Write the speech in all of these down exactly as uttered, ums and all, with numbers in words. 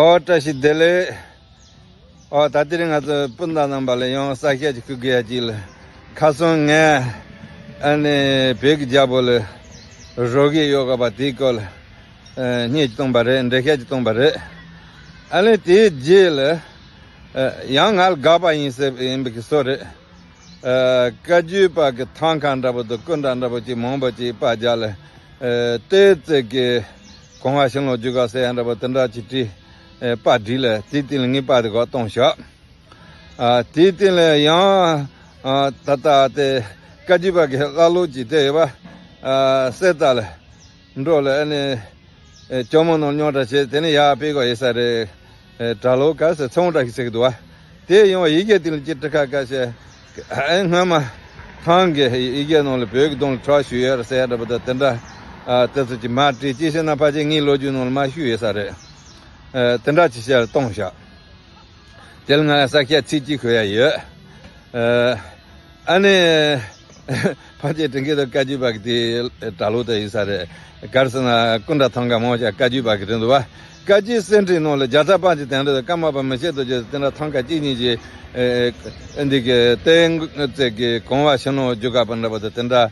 ཨོ་བཀྲ་ཤིས་བདེ་ལེགས། ཨོ་ད་དེ་རིང་ང་ཚོ་སྤུན་ཟླ་རྣམ་པ་ལ་ཡང་གསལ་བཤད་ཅིག་ཞུ་དགོས་ཡ་ཅིག་ལ། ཁ་སང་ངས་ཨ་ནི་བོད་ཀྱི་རྒྱལ་པོ་ལ་རོགས་ཀྱི་ཡོད་དགོས་པ་དེའི་སྐོར་ལ་བརྙན་ཅིག་བཏང་པ་རེད། འགྲེལ་བཤད་ཅིག་བཏང་པ་རེད། ཨ་ནི་དེའི་རྗེས་ལ་ཡང་ང་ལ་དགག་པ་ཡིན་ཟེར་ཡིན་པའི་བཟོ་རེད། ཨ་བཀའ་བརྒྱུད་པ་གི་ཐང་ཀ་འདྲ་པོ་དང་སྐུ་འདྲ་འདྲ་པོ་ཅིག་མང་པོ་ཅིག་པར་རྒྱག་ལ། ཨ་ལྟོས་ཙེ་གི་གོང་བ་ཤིང་ལོ་རྒྱུ་ག་ཟེར་ཡ་འདྲ་པོ་དེ་འདྲ་ཅིག་བྲིས། ཨ་པར་བྲིས་ལ་དེའི་སྟེང་ལ་ངའི་པར་དེ་གོ་གཏོང་ཤག་ཨ་དེའི་སྟེང་ལ་ཡང་ཨ་ད་ལྟ་དེ་བཀའ་བརྒྱུད་པ་གི་བླ་ལོག་ཅིག་བལྟས་ཡོད་པ། ཨ་གསེར་རྟ་ལ་འགྲོ་ལ་ཨ་ནི་ཨེ་ཇོ་མོ་ནང་རྙོག་དྲ་བྱས། དེ་ནས་ཡར་ཕེབས་དགོས་ཡོད་ས་རེད། ཨེ་གྲྭ་ལོག་ག་ཟེར་ཚོང་གྲྭ་ཞིག་ཟེར་གི་འདུག་བ། དེ་ཡང་ཡི་གེ་དེ་ལ་ཅིག་བྲི་ཁ་ཁ་བྱས། ཨེ་སྔོན་མ་ཐང་གི་ཡི་གེ་ནང་ལ་བོད་ཀྱི་གདོང་ལ་གྲགས་ཞུས་ཡོད་རེད་ཟེར་ཡ་འདྲ་པོ་དང་དེ་འདྲ། ཨ་དེ་ཚོ་ཅིག་མར་བྲིས། ཅིའི་ཕྱིར་ན་ཕལ་ཆེར་ངའི་ལོ་རྒྱུས་ནང་ལ་མར་བཤུས་ཡོད་ས་རེད། ཨེ་དེ་འདྲ་ཅིག་བྱས་ལ་གཏོང་ཤག་དེ་ལ་ང་ལ་གསལ་བཤད་ཚིག་གཅིག་ཞུ་ཡ་ཡོད། ཨ་ཨ་ནི་ཕལ་ཆེར་དྲན་གི་འདུག་བཀའ་བརྒྱུད་པ་གི་དེ་གྲྭ་ལོག་དེ་ཡིན་ས་རེད། ག་རེ་ཟེར་ན་སྐུ་འདྲ་ཐང་ཀ་མང་ཆེ་བ་བཀའ་བརྒྱུད་པ་གི་རེད་འདུག་བ། བཀའ་བརྒྱུད་གསེར་ཕྲེང་ནང་ལ་རྒྱ་ཚ་པཎ་ཆེན་དེ་འདྲ་ཀརྨ་པ་མི་ཕྱེད་དུ་བརྗོད་དེ་འདྲ་ཐང་ཀ་གཅིག་གཉིས་ཀྱི་ཨ་འདི་གི་ལྟོས་ཙེ་གི་གོང་བ་ཤིང་ལོ་རྒྱུ་ག་པ་འདྲ་པོ་དེ་དེ་འདྲ་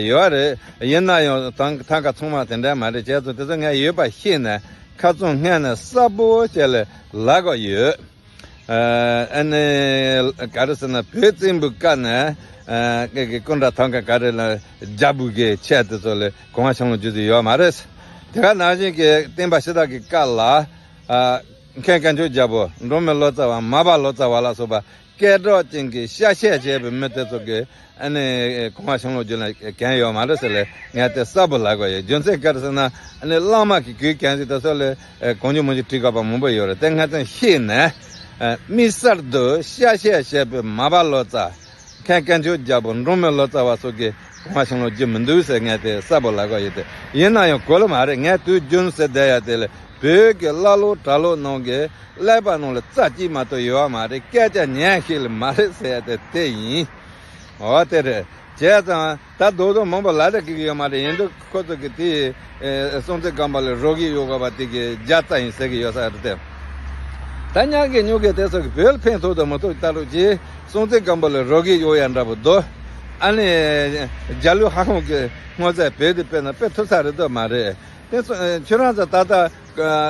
ཡོད་རེད། ཡིན་ན་ཡང་ཐང་ཐང་ཀ་ཚང་མ་དེ་འདྲ་མ་རེད། བྱས་ཙང་དེ་ཚོ་ངས་ཡོད་པ་ཤེས་ནས་ཁ་རྩང་སྔོན་ནས་གསལ་པོ་བྱས་ལ་ལབ་དགོས་ཡོད། ཨ་ནི་ག་རེ་ཟེར་ན་བོད་བཙན་པོའི་སྐབས་ནས་ཨ་ཀེ་ཀེ་སྐུ་འདྲ་ཐང་ཀ་ག་རེ་ལ་རྒྱལ་པོ་གི་ཆས་དེ་ཚོ་ལ་གོང་བ་ཤིང་ལོ་རྒྱུ་དེ་ཡོད་མ་རེད། དེ་ག་ནང་བཞིན་གྱི་བསྟན་པ་ཕྱི་དར་གྱི་སྐབས་ལ་ཨ་མཁན་བཀའ་འགྱུར་རྒྱལ་པོ་འབྲོག་མི་ལོ་ཙཱ་བ་མར་པ་ལོ་ཙཱ་བ་ལ་སོགས་པ་སྐད་གྲགས་ཅན་གྱི་གཤེད་བྱས་པའི་མི་དེ་ཚོ་གི་ཨ་ནི་གོང་བ་ཤིང་ལོ་རྒྱུ་ལ་གན་ཡོད་མ་རེད་ཟེར་ལས་ངས་དེ་གསལ་པོ་ལབ་དགོས་ཡོད། རྒྱུ་མཚན་ག་རེ་ཟེར་ན་ཨ་ནི་བླ་མ་གི་གུས་གན་ཟིག་དེ་ཚོ་ལས་གང་བྱུང་མང་བྱུང་བྲིས་དགོས་པ་མང་པོ་ཡོད་རེད། དེ་ང་ཚོས་ཤེས་ནས་དམིགས་བསལ་དུ་གཤེད་བྱས་བྱས་པའི་མར་པ་ལོ་ཙཱ་མཁན་བཀའ་འགྱུར་རྒྱལ་པོ་འབྲོག་མི་ལོ་ཙཱ་བ་སོགས་ཀྱི་གོང་བ་ཤིང་ལོ་རྒྱུ་མི་འདུག་ཟེར་ངས་དེ་གསལ་པོ་ལབ་དགོས་ཡོད། དེ་ཡིན་ན་ཡང་གོ་ལ་མ་རེད། ངས་དུས་རྒྱུན་ཟེར་བསྡད་ཡ་དེ་ལས་བོད་ཀྱི་བླ་ལོག་གྲྭ་ལོག་ནང་གི་ཀླད་པ་ནང་ལ་རྩ་གཅིག་མ་གཏོགས་ཡོད་བ་མ་རེད། སྐད་ཆ་ཉན་ཤེས་ལ་མ་རེད་ཟེར་ཡ་དེ་དེ་ཡིན། འོ་དེ་རེད། བྱས་ཙང་ད་རྡོག་རྡོག་མང་པོ་ལབ་བསྡད་ཀྱི་ཡོད་མ་རེད། ཡིན་དུས་ཁོ་ཚོ་གི་དེ་ཨེ་སྲོང་བཙན་སྒམ་པོ་ལ་རོགས་ཀྱི་ཡོད་དགོས་པ་དེ་གི་རྒྱ་རྩ་ཡིན་ཟེར་གི་ཡོད་ས་རེད་དེ། ད་ཉག་གི་ཉོག་གི་དེ་ཚོ་གི་བོད་ལ་ཕན་ཐོགས་དང་མི་ཐོགས་ལྟ་རོགས་གྱིས། སྲོང་བཙན་སྒམ་པོ་ལ་རོགས་ཀྱི་ཡོད་ཡ་འདྲ་པོ་འདུག་ཨ་ནི་རྒྱ་ལོ་ཧ་ཧོང་གི་སྔོན་ཚད་བོད་དེ་དཔེར་ན་དཔེ་ཐུབ་ས་རེད་འདུག་མ་རེད། དེ་ཚོ་ཨེ་ཁྱོད་རང་ཚོ་ད་ལྟ་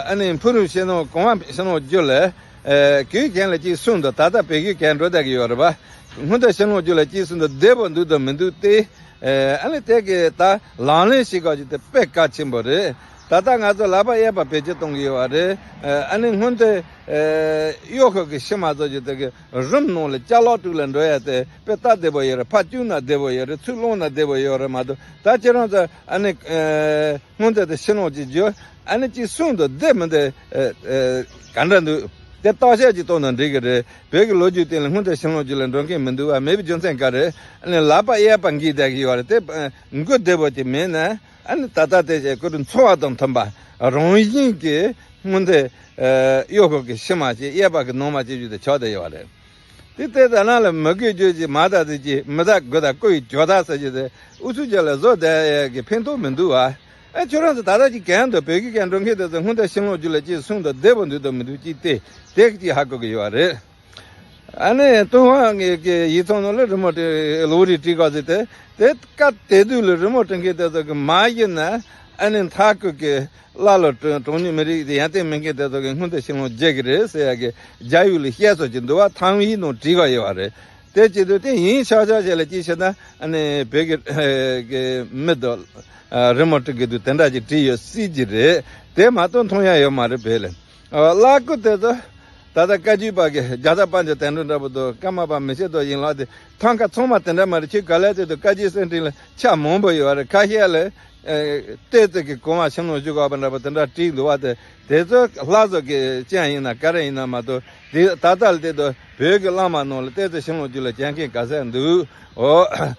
ཨ་ནི་ཕུ་རུ་ཤིང་ནོར་གོང་བ་ཤིང་ནོར་རྒྱུ་ལས་ཨེ་གུས་གན་ལ་གཅིག་གསུངས་འདུག་ད་ལྟ་བོད་གུས་གན་འགྲོ་བསྡད་ཀྱི་ཡོད་རེད་པ། སྔོན་ཚེ་ཤིང་ནོར་རྒྱུ་ལ་གཅིག་གསུངས་འདུག་བདེ་པོ་འདུག་དང་མི་འདུག་སྟེ། ཨེ་ཨ་ནི་དེ་གི་ད་ལག་ལེན་བྱེད་དགོས་རྒྱུ་དེ་དཔེ་གལ་ཆེན་པོ་རེད། ད་ལྟ་ང་ཚོ་ལག་པ་གཡས་པ་བེད་སྤྱོད་གཏོང་གི་ཡོད་པ་རེད། ཨེ་ཨ་ནི་སྔོན་དེ་ཨེ་གཡོག་ཤོག་གི་ཕྱི་མ་ཚོ་རྒྱུ་དེ་གི་རུམ་ནང་ལ་ཅ་ལག་དཀྲུག་ལ་འགྲོ་ཡ་དེ་དཔེ་ལྟ་བདེ་པོ་ཡོད་རེད། ཕར་བཅུག་ན་བདེ་པོ་ཡོད་རེད། ཚུར་སློང་ན་བདེ་པོ་ཡོད་རེད་མ་གཏོགས། ད་ཁྱེད་རང་ཚོ་ཨ་ནི་ཨེ་སྔོན་ཚེ་དེ་ཕྱི་ནང་གཅིག་བརྗོད། ཨ་ནི་གཅིག་གསུངས་འདུག་བདེ་མི་བདེ་ཨེ་ཨེ་ག་འདྲ་འདུག་དེ་བརྟག་དཔྱད་ཅིག་གཏོང་ན་འགྲིག་གི་རེད། བོད་ཀྱི་ལོ་རྒྱུས་སྟེང་ལ་སྔོན་ཚེ་ཤིང་ལོ་རྒྱུ་ལ་འགྲོ་མཁན་མི་འདུག་བ། མེད་པའི་རྒྱུ་མཚན་ག་རེ། ཨ་ནི་ལག་པ་གཡས་པ་འགྱེལ་བསྡད་ཀྱི་ཡོད་རེད། དེ་མགོ་བདེ་པོ་ཅིག་མེད་ན་ཨ་ནི་ད་ལྟ་དེ་བྱས་ཁོ་རང་འཚོ་བ་དང་མཐུན་པ་རང་བཞིན་གྱིས་སྔོན་ཚེ་གཡོག་ཤོག་གི་ཕྱི་མ་ཅིག་གཡས་པ་གི་ནང་མ་ཅིག་བརྗོད་དེ་ཆོག་བསྡད་ཡོད་རེད། དེ་ལྟའི་དེ་ན་ལ་མི་དགོས་རྒྱུ་ཅིག་མ་དག་ཟེར་གྱི་མི་དག་དགོས་དང་དགོས་ཡི་ཇོ་དག་ཟེར་གྱི་དེ་ཨུ་ཚུགས་ཅན་ལ་བཟོ་བསྡད་ཡས་ཀྱི་ཕན་ཐོགས་མི་འདུག་ཨ། ཨེ་ཁྱོད་རང་ཚོ་ད་ལྟ་ཅིག་གན་དུ་བོད་ཀྱི་གན་འགྲོ་མཁན་དེ་ཚོ་སྔོན་དེ་ཤིང་ལོ་རྒྱུ་ལ་ཅིག་གསུངས་དང་བདེ་པོ་འདུག་དང་མི་འདུག་ཅིག་དེ་དེ་ཅིག་ཧ་གོ་གི་ཡོད་རེད། ཨ་ནི་ཏུན་ཧོང་གི་གི་ཡིག་ཚང་ནང་ལ་རི་མོ་བྲི་ལོ་རེ་བྲིས་དགོས་ཟེར་ཏེ། དེ་སྐབས་དེ་དུས་ལ་རི་མོ་བྲི་མཁན་དེ་ཚོ་གི་མ་གཞི་ན་ཨ་ནི་མཐའ་སྐོར་གི་ཀླ་ཀློ་གྲོང་གྲོང་ཉིད་མི་རིགས་དེ་ཡོན་ཏན་མེད་མཁན་དེ་ཚོ་གི་སྔོན་དེ་ཤིང་ལོ་རྒྱུ་གི་རེད་ཟེར་ཡ་གི་རྒྱ་ཡིག་ལ་བཤད་སྲོལ་ཅིག་འདུག་བ། ཐང་ཡིག་ནང་བྲིས་དགོས་ཡོད་པ་རེད། དེ་བྱེད་དུས་དེ་ཡིན་ཆོག་ཆོག་བྱས་ལ་ཅིག་བྱས་ན་ཨ་ནི་བོད་ཀྱི་ཨ་གི་མི་དང་ཨ་རི་མོ་བྲི་གི་འདུག་དེ་འདྲ་ཅིག་བྲིས་ཡོད་སྲིད་ཀྱི་རེད། དེ་མ་གཏོགས་མཐོང་ཡ་ཡོད་མ་རེད་བོད་ལ། ཨ་བླ་སྐུ་དེ་ཚོ་ད་ལྟ་བཀའ་བརྒྱུད་པ་གི་རྒྱ་ཚ་དཔལ་འབྱོར་དོན་གྲུབ་འདྲ་པོ་དང་ཀརྨ་པ་མི་ཕྱེད་དོ་ཡིན་ལགས་དེ་ཐང་ཀ་ཚང་མ་དེ་འདྲ་མ་རེད། ཁྱོད་ག་ལས་དེ་དང་བཀའ་བརྒྱུད་གསེར་ཕྲེང་ལ་ཆ་མང་པོ་ཡོད་རེད། ཁ་ཤས་ལ་ཨ་ལྟོས་ཙེ་གི་གོང་བ་ཤིང་ལོ་རྒྱུ་ག་པ་འདྲ་པོ་དེ་འདྲ་བྲིས་འདུག་བ། དེ་དེ་ཚོ་ལྷ་བཟོ་གི་སྤྱན་ཡིན་ན་ག་རེ་ཡིན་ན་མ་གཏོགས། དེ་ད་ལྟ་ལ་དེ་དང་བོད་ཀྱི་བླ་མ་ནང་ལ་ལྟོས་ཙེ་ཤིང་ལོ་རྒྱུ་ལ་སྤྱན་མཁན་ག་ཚད་འདུག་ཨོ།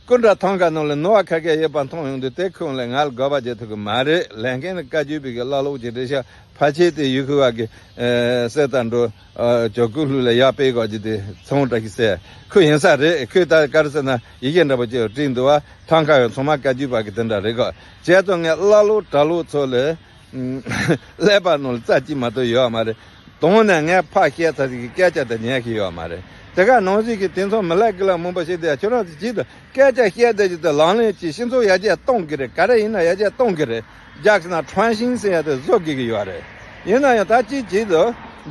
སྐུ་འདྲ་ཐང་ཀ་ནང་ལ་ནོར་བ་ཁ་ཤས་ཡོད་པ་མཐོང་ཡོང་དུས་དེ་ཁོང་ལ་ང་ལ་དགག་པ་བྱེད་ཐུབ་ཀྱི་མ་རེད། ལས་མཁན་ནི་བཀའ་བརྒྱུད་པའི་གི་བླ་ལོག་ཅིག་རེད་ཤག་ཕལ་ཆེར་དེ་ཡུལ་ཤུལ་བ་གི་ཨ་གསེར་རྟ་འགྲོ་ཨ་ཇོ་སྐུ་ལྷུ་ལ་ཡར་སྤེལ་དགོས་ཀྱི་དེ་ཚོང་འདྲ་ཞིག་ཟེར་ཁོ་ཡིན་ས་རེད། ཁོས་ད་ག་རེ་ཟེར་ན་ཡི་གེ་འདྲ་པོ་ཅིག་བྲིས་འདུག་བ། ཐང་ཀ་ཡང་ཚང་མ་བཀའ་བརྒྱུད་པ་གི་དེ་འདྲ་རེད་གོ། བྱས་ཙང་ངས་བླ་ལོག་གྲྭ་ལོག་ཚོ་ལ་ ཀླད་པ་ནང་ལ་རྩ་གཅིག་མ་གཏོགས་ཡོད་མ་རེད། དོན་ནས་ངས་ཕར་བཤད་ཚར་ཟིག་གི་སྐད་ཆ་དེ་ཉན་གི་ཡོད་མ་རེད། དེ་ག་ནང་བཞིན་གྱི་དེ་ཚོ་མི་ལ་ཀི་ལ་མང་པོ་ཞིག་དེ་ཁྱོད་རང་ཚོ་ཇི་ལྟར་སྐད་ཆ་བཤད་བསྡད་ཀྱི་དེ་ལག་ལེན་གྱིས་སྤྱི་ཚོགས་ཡར་རྒྱས་གཏོང་གི་རེད། ག་རེ་ཡིན་ན་ཡར་རྒྱས་གཏོང་གི་རེད། རྒྱག་ན་ཁྲོན་ཤིང་ཟེར་ཡ་དེ་བཟོ་དགོས་ཀྱི་ཡོད་རེད། ཡིན་ན་ཡང་ད་ཅིག་ཅིག་ཏུ་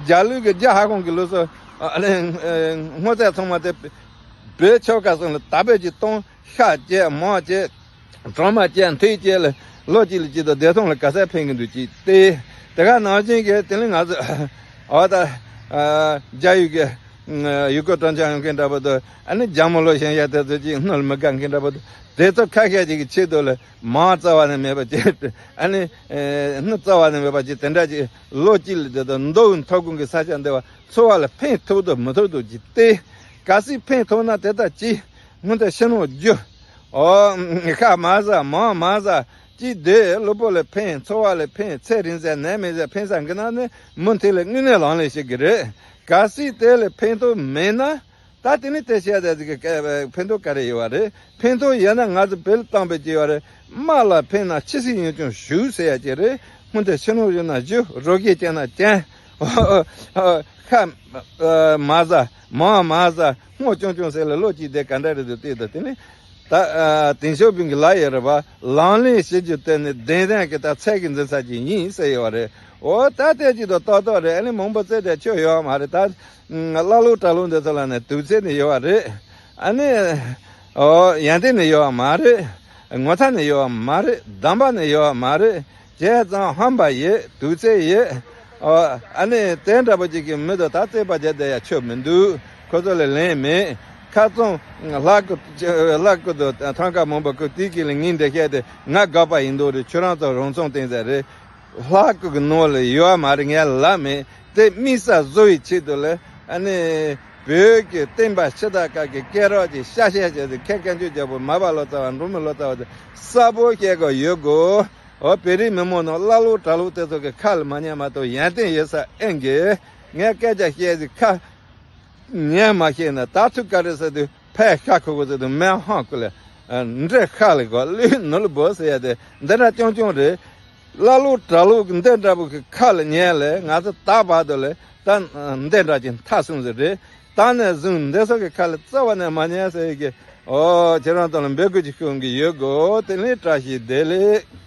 རྒྱ་ལུགས་ཀྱི་རྒྱ་ཧ་གོང་གི་ལུགས་སུ་ཨ་ནི་སྔོ་ཚལ་ཚང་མ་དེ་བོད་ཆོལ་ཁ་གསུམ་ལ་དར་སྤེལ་གྱི་གཏོང་ཤ་བཅད་མོ་བཅད། གྲོག་མ་བཅད་འཐུས་བཅད་ལ་ལོ་གཅིག་ལ་གཅིག་ཏུ་བདེ་ཐང་ལ་ག་ཚད་ཕན་གྱི་འདུག་ཅིག་སྟེ། དེ་ག་ནང་བཞིན་གྱི་དེ་ནི་ང་ཚོ་འོ་ད་རྒྱ་ཡུལ་གྱི་ཡུལ་སྐོར་སྤྲོ་འཆམ་ཡོང་མཁན་འདྲ་པོ་དང་ཨ་ནི་རྒྱ་མོ་ལོ་གཞོན་ཡ་དེ་ཚོ་ཅིག་སྣུམ་མི་དགའ་མཁན་འདྲ་པོ་དང་དེ་ཚོ་ཁ་ཤས་ཅིག་གི་ཆེད་དུ་ལ་མང་རྩ་བ་ནས་མེད་པ་ཅིག་ཨ་ནི་སྣུམ་རྩ་བ་ནས་མེད་པ་ཅིག་དེ་འདྲ་ཅིག་ལོ་གཅིག་ལ་དེ་དང་མདོ་དབུས་མཐོ་སྒང་གི་ས་ཆ་འདི་བ་འཚོ་བ་ལ་ཕན་ཐོགས་དང་མི་ཐོགས་དང་ཅིག་སྟེ། གལ་སྲིད་ཕན་ཐོགས་ན་དེ་ལྟར་ཅིག་སྔོན་དུ་ཕྱི་ནང་རྒྱུ། ཨོ། ཤ་མ་ཟ་མང་མ་ཟ། ཅིག་བསྡད་གློ་བུར་ལ་ཕན་འཚོ་བ་ལ་ཕན་ཚེ་རིང་ཟེར་ནད་མེད་ཟེར་ཕན་ས་འགི་ན་ནི་མུ་མཐུད་ལ་དངོས་གནས་ལག་ལེན་བྱེད་ཀྱི་རེད། གལ་སྲིད་དེ་ལ་ཕན་ཐོགས་མེད་ན་ད་དེ་ནི་དེ་བཤད་ད་ཟིག་གི་ཕན་ཐོགས་ག་རེ་ཡོད་བ་རེད། ཕན་ཐོགས་ཡོད་ན་ང་ཚོ་བེད་བཏང་བའི་ཅི་ཡོད་རེད། དམག་ལ་ཕན་ན་ཕྱི་སྲིད་ཡོན་ཀྱང་ཞུ་ཟེར་ཡ་ཅི་རེད། སྔོན་དུ་ཕྱི་ནང་ཡོད་ན་རྒྱུ་རོ་བརྒྱས་བཅད་ན་ཅན། ཤ་མ་ཟ་མང་མ་ཟ་སྔོ་ཅུང་ཅུང་ཟེར་ལ་ལོ་གཅིག་དེ་ག་འདྲ་རེད་འདུག་བལྟས་དང་དེ་ནི། ད་ཨ་ཏེང་ཞའོ་ཕིང་གི་ལ་ཡོད་རེད་པ། ལག་ལེན་བྱེད་རྒྱུ་དེ་ནི་བདེན་དོན་གྱི་ད་ཚད་ཀྱི་འཛིན་ས་ཅིག་ཡིན་ཟེར་ཡོད་རེད། འོ་ད་དེ་ཅིག་ཏུ་ཏག་ཏག་རེད། ཨ་ནི་མང་པོ་རྩེ་དེ་ཆོ་ཡོད་མ་རེད། ད་ཀླ་ཀློ་གྲྭ་ལོག་འདི་ཚོ་ལ་ནི་དུག་རྫས་ནི་ཡོད་རེད། ཨ་ནི་འོ་ཡོན་ཏན་ནི་ཡོད་མ་རེད། ངོ་ཚ་ནི་ཡོད་མ་རེད། གདམས་པ་ནི་ཡོད་མ་རེད། བྱས་ཙང་ཧམ་པ་ཡོད། དུག་རྫས་ཡོད། ཨ་ནི་དེ་འདྲ་པོ་ཅིག་གི་མི་དང་ད་རྩེད་པ་རྒྱག་བསྡད་ཡ་ཆོ་མི་འདུག་ཁོ་ཚོ་ལ་ལན་མེད། ཁ་རྩང་ལྷ་སྐུ་ལྷ་སྐུ་དང་ཐང་ཀ་མང་པོ་སྐུ་དེའི་གི་ལ་ངའི་འདྲ་བཤད་དེ་ང་དགག་པ་ཡིན་མདོག་རེད། ཁྱོད་རང་ཚོ་རང་མཚང་བསྟན་ཟེར་རེད། ལྷ་སྐུ་གི་ནང་ལ་ཡོད་མ་རེད། ངས་ལབ་མེད། དེ་དམིགས་བསལ་བཟོ་བའི་ཆེད་དུ་ལ་ཨ་ནི་བོད་ཀྱི་བསྟན་པ་ཕྱི་དར་ཁག་གི་སྐད་རགས་ཀྱི་ཤ་ཤ་བྱས་ཏེ་ཁལ་དཀར་མཆོག་རྒྱལ་པོ་མར་པ་ལོ་ཙཱ་བ་འབྲོག་མི་ལོ་ཙཱ་བ་དེ་གསལ་པོ་བཤད་དགོས་ཡོད་དགོས། འོ་བོད་རིགས་མི་མང་ནང་ཀླ་ཀློ་གྲྭ་ལོག་དེ་ཚོ་གི་ཁ་ལ་མ་ཉན་མ་གཏོགས་ཡོན་ཏན་ཡོད་ས་ཨེ་འགི། ངས་སྐད་ཆ་བཤད་ཟིག་ཁ་ཉན་མ་ཤེས་ན་ད་ཐུག་ག་རེ་ཟེར་དུས་ཕའི་ཤ་ཁུ་གུ་ཟེར་དུས་མེ་ཧང་ཁུ་ལ་འདྲེ་ཤ་ལ་གོ་ལུས་ནུ་ལ་བོ་ཟེར་ཡ་དེ་འདི་འདྲ་རྐྱང་རྐྱང་རེད། ཀླ་ཀློ་གྲྭ་ལོག་གི་འདི་འདྲ་པོ་གི་ཁ་ལ་ཉན་ལས་ང་ཚོ་ད་བར་དུ་ལས་ད་འདི་འདྲ་ཅིག་མཐའ་སོང་ཟིག་རེད། ད་ནས་བཟུང་འདི་ཚོ་གི་ཁ་ལ་རྩ་བ་ནས་མ་ཉན་ཟེར་གི། ཨོ་ཁྱེད་རང་ཚོ་ལ་འབོད་སྐུལ་ཅིག་ཞུ་གི་ཡོད་གོ། དེ་ནས་བཀྲ་ཤིས་བདེ་ལེགས།